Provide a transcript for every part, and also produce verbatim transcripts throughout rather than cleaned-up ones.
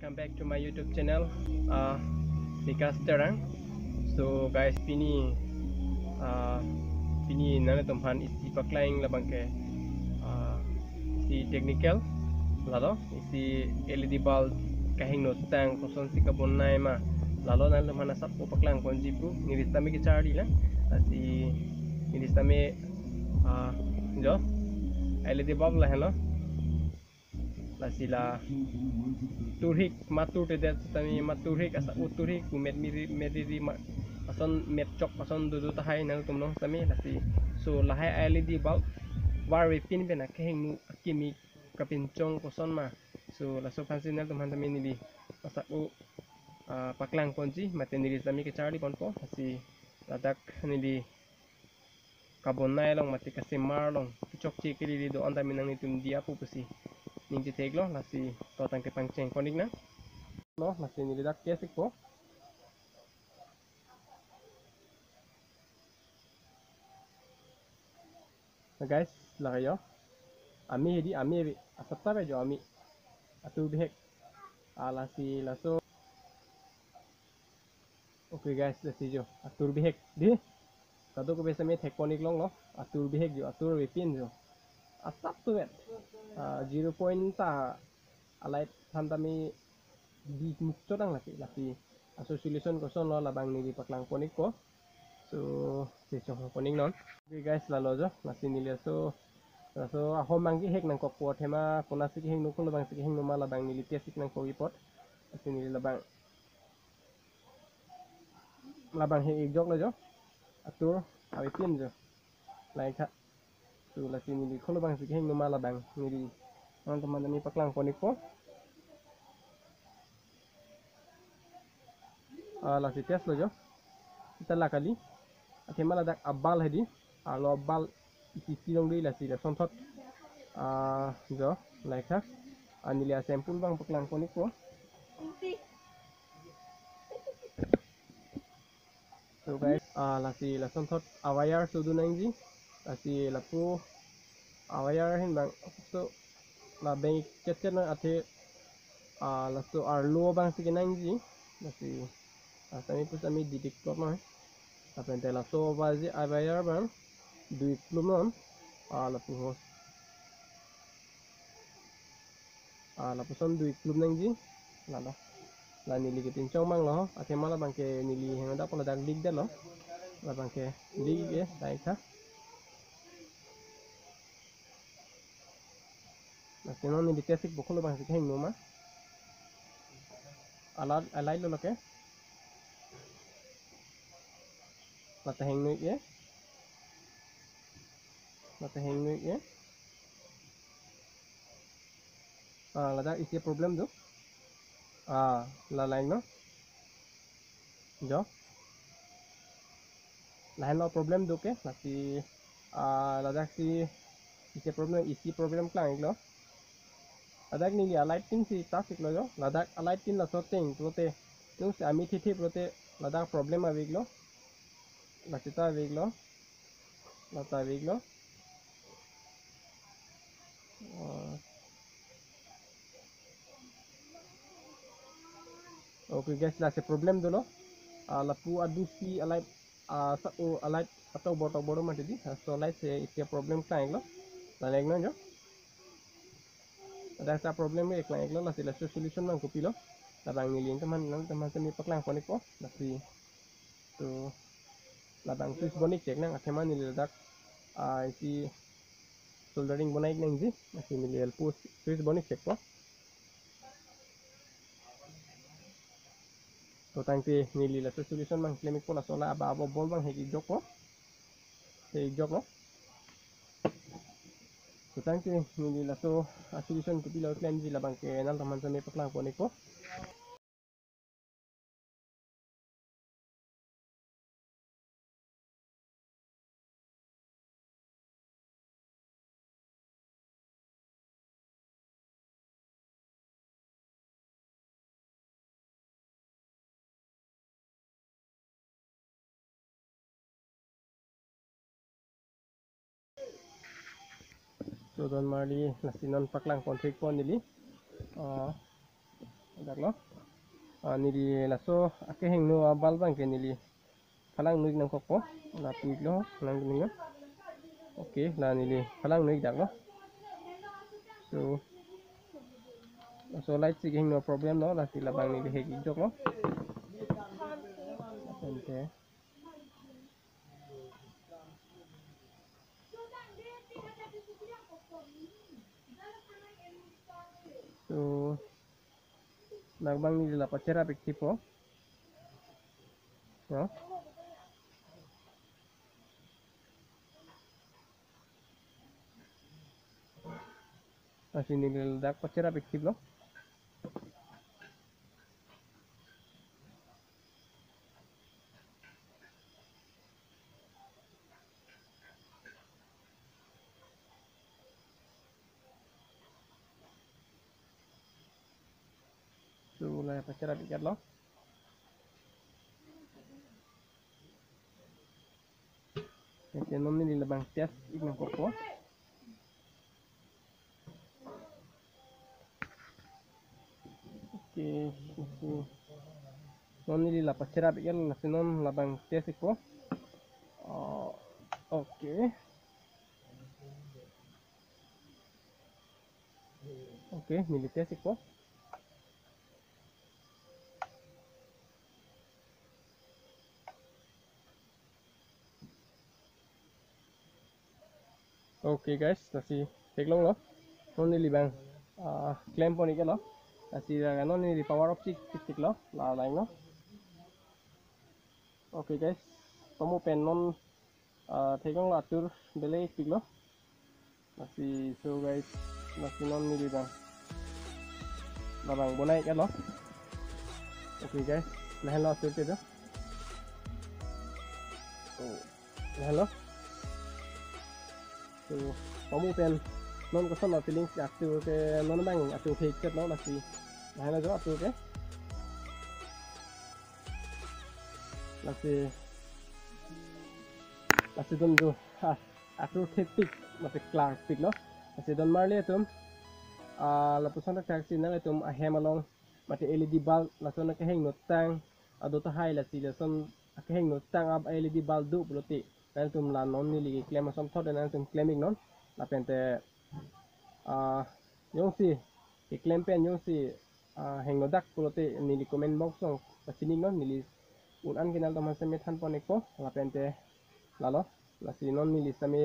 Welcome back to my YouTube channel, uh, Vikas Terang. So guys, pini, uh, pini nanglitum aphan isi paklang labang ke, uh, isi technical, lalo isi L E D bulb kahingno tang kosonsi kabonai ma, lalo nanglitum aphan asap ko paklang ponji pu, neli sitame kecharli lang, lasi neli sitame, uh, jo, L E D bulb lahenlo. Lasi la turhik, ma turtedet sitame, ma turhik, asap-o turhik, kumet miri, meriri ma, ason met chok, ason dodo tahai nangtum long sitame, lasi. So lahai L E D bulb varve pin pen akehingno akimi kapinchong koson ma. So laso aphansi nangtum aphan sitame neli asap-o, ah, paklang ponji, mate neli sitame kecharli ponpo, lasi ladak neli kabonai along mate kasemar along kechokche keriri do-an tame nanglitum diya pu pusi ning chetheklo, lasi to tangte pangcheng pon-ik nang. Lo, lasi neli dak test-ikpo. Na guys, lake jo. Ami hedi, ami asap ta be jo ami. Atur bihek. Ah, lasi laso. Okay guys, lasi jo. Atur bihek. Di. Kadokave sitame thek pon-ik longlo. Atur bihek jo. Atur ve pin jo. Asap tu vet. Ah, zero point ta a-light aphan tame di mukcho dang lake. Lasi laso solution kosonlo labang neli paklang pon-ikpo. So, si chong pon-ik non. Okay guys, lalo jo. Lasi neli laso, laso ahom mang kehek nangkokpo, athema konatsi kehingno, kolo abangsi kehingno ma labang neli test-ik nangkok-ik apot. Lasi neli labang, labang hek-ik joklo jo. Atur ave pin jo. Lahai tha. So lasi neli kolo abangsi kehingno ma labang neli nangtum aphan tame paklang pon-ikpo. Ah, lasi test lo jo. Seta la kali. Athema ladak a-bulb hedi. Alo a-bulb isi isi long dei, lasi lasonthot. Ah, jo, lahai tha. Ah, neli a-sample abang paklang pon-ikpo. So guys, ah, lasi lasonthot a-wire so do nangji. Lasi lapu a-wire ahin abang so la beng chet chet nang, athe, ah, laso arlo abangsi kenangji. Lasi, ah, sitame pu sitame didik plot nang. Lapen te laso abaji a-wire abang do-ik plum non. Ah, lapu ho. Ah, lapuson do-ik plum nangji. Lalo. La neli kepinchong abang lo. Athema labang ke neli heng dak pala dak lik det lo. Labang ke lik ke, lahai tha. Lasi non neli test-ikpo kolo abangsi kehingno ma. Alat, alai lo lake. Lata hingno-ik e. Lata hingno-ik e. Ah, ladak isi problem do. Ah, la line no. Jo. Lahenlo problem do ke, lasi, ah, ladak si isi problem, isi problem klang-iklo. Ladak neli a-light pinsi test-iklo jo. Ladak a-light pin laso ateng pulote, jongsi ami thithe pulote ladak problem ave-iklo. Lasi ta ave-iklo. Lata ave-iklo. Ah. Okay guys, lasi problem dolo. Ah, lapu adusi a-light, ah, sa-o a-light atau botok botok mati di. Ah, so light si isi problem klang-iklo. Ladak non jo. Ladak si problem ke klang-iklo, lasi laso solution abang kopilo. Labang neli nangtum aphan, nangtum aphan sitame paklang pon-ikpo. Lasi. To labang switch bon-ik chek nang, athema neli ladak, ah, isi soldering bonai-ik nangji, lasi neli lapu switch bon-ik chekpo. To tangte neli laso solution abang klem-ikpo, laso la aba abo bulb abang hek-ik jokpo. Hek-ik joklo. To tangte neli laso a-solution kopilo klemji labang ke nangtum aphan sitame paklang pon-ikpo. So don marli, lasi non paklang pon thekpo neli. Ah, Daklo. Ah, neli laso akehingno abulb abangke neli phalang nu-ik nangkokpo. La pu-iklo, nang ning. Okay, la neli phalang nu-ik daklo. So, laso light si kehingno problem lo, lasi labang neli hek-ik joklo. Ante. So, nang abang neli la pacherap-ik thipo. Ya. Lasi neli ladak pacherap-ik thiplo. So, la pacherap-iklo. Ante non neli labang test-ik nangkokpo. Okay, okay. Non neli la pacherap-iklo, lasi non labang test-ikpo. Oh, okay. Okay, neli test-ikpo. Okay guys, lasi theklonglo. Non neli abang, ah, klem pon-iklo. Lasi la non neli power off si tiklo. La lain lo. Okay guys, pamu pen non, ah, theklonglo, atur bele-ikpiklo. Lasi, so guys, lasi non neli abang, labang bonai-iklo. Okay guys, lahenlo atur ke do. Oh, lahenlo. So, pamu pen non koson lo feelings atur ke, non abang atur thekset lo, lasi lahenlo jo atur ke. Lasi, lasi don jo, ha, atur thekpik, mate klarpiklo. Lasi don marli atum, ah, lapuson thakthak si nanglitum ahem along mate L E D bulb, lason akehingno tang ado tahai, lasi lason akehingno tang ab L E D bulb do pulote, nangtum la non neli keklem asomthot nangtum klem-iknon. Lapente, ah, jongsi keklem pen jongsi, ah, hingno dak pulote neli comment box along pachini-iknon, neli un-an ke nangtum aphan semi than pon-ikpo. Lapente lalo, lasi non neli semi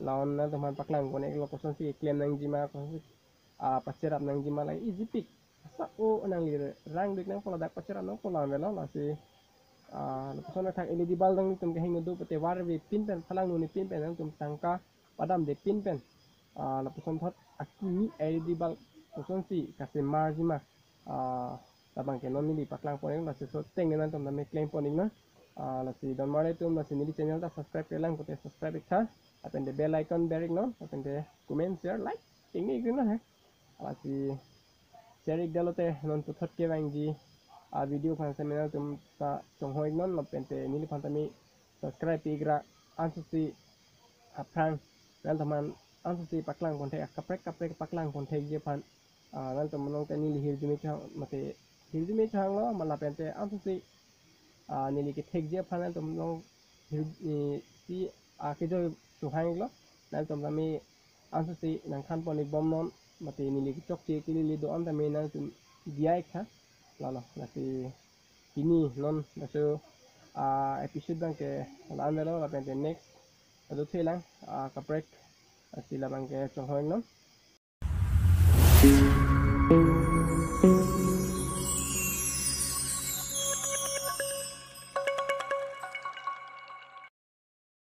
la-an nangtum aphan paklang pon-iklo, kosonsi keklem nangjima, kosonsi, ah, pacherap nangjima, la ejipik. Asa o nangli rang dik nangpo, ladak pacherap nangpo, la avelo, lasi, ah, lapuson athak L E D bulb nanglitum kehingno do pulote, varve pin pen, phalang nune pin pen, nangtum tangka padamde pin pen, ah, lapuson thot akimi L E D bulb kosonsi kasemarjima, ah, labang ke non neli paklang pon-ik, lasi so teng nangtum tame klem pon-iknon. Ah, lasi don marli atum, lasi neli channel ta subscribe-kle lang pulote subscribe-iktha. Lapente bell icon ber-iknon. Lapente comment, share, like tengne-iknon he. Lasi share-ik detlote non puthot kevangji, ah, video aphan semi nangtum ta chonghoi-iknon. Lapente neliphan tame subscribe pi-ik ra, ansose aphrang nangtum aphan ansose paklang pon thek, kaprek kaprek paklang pon thekji aphan, ah, nangtum along te neli hirjume chohang, mate hirjume chohanglo, ma lapente ansose, ah, neli kethekji aphan nangtum along hir, eh, si, ah, kejoi chohang-iklo, nangtum tame ansose nangthan pon-ik bomnon, mate neli kechokche kelele do-an tame nangtum diya-iktha. Lalo, lasi pini non laso, ah, episode abangke la-an avelo, lapente next ado thelang, ah, kaprek, lasi labang ke chonghoi-iknon.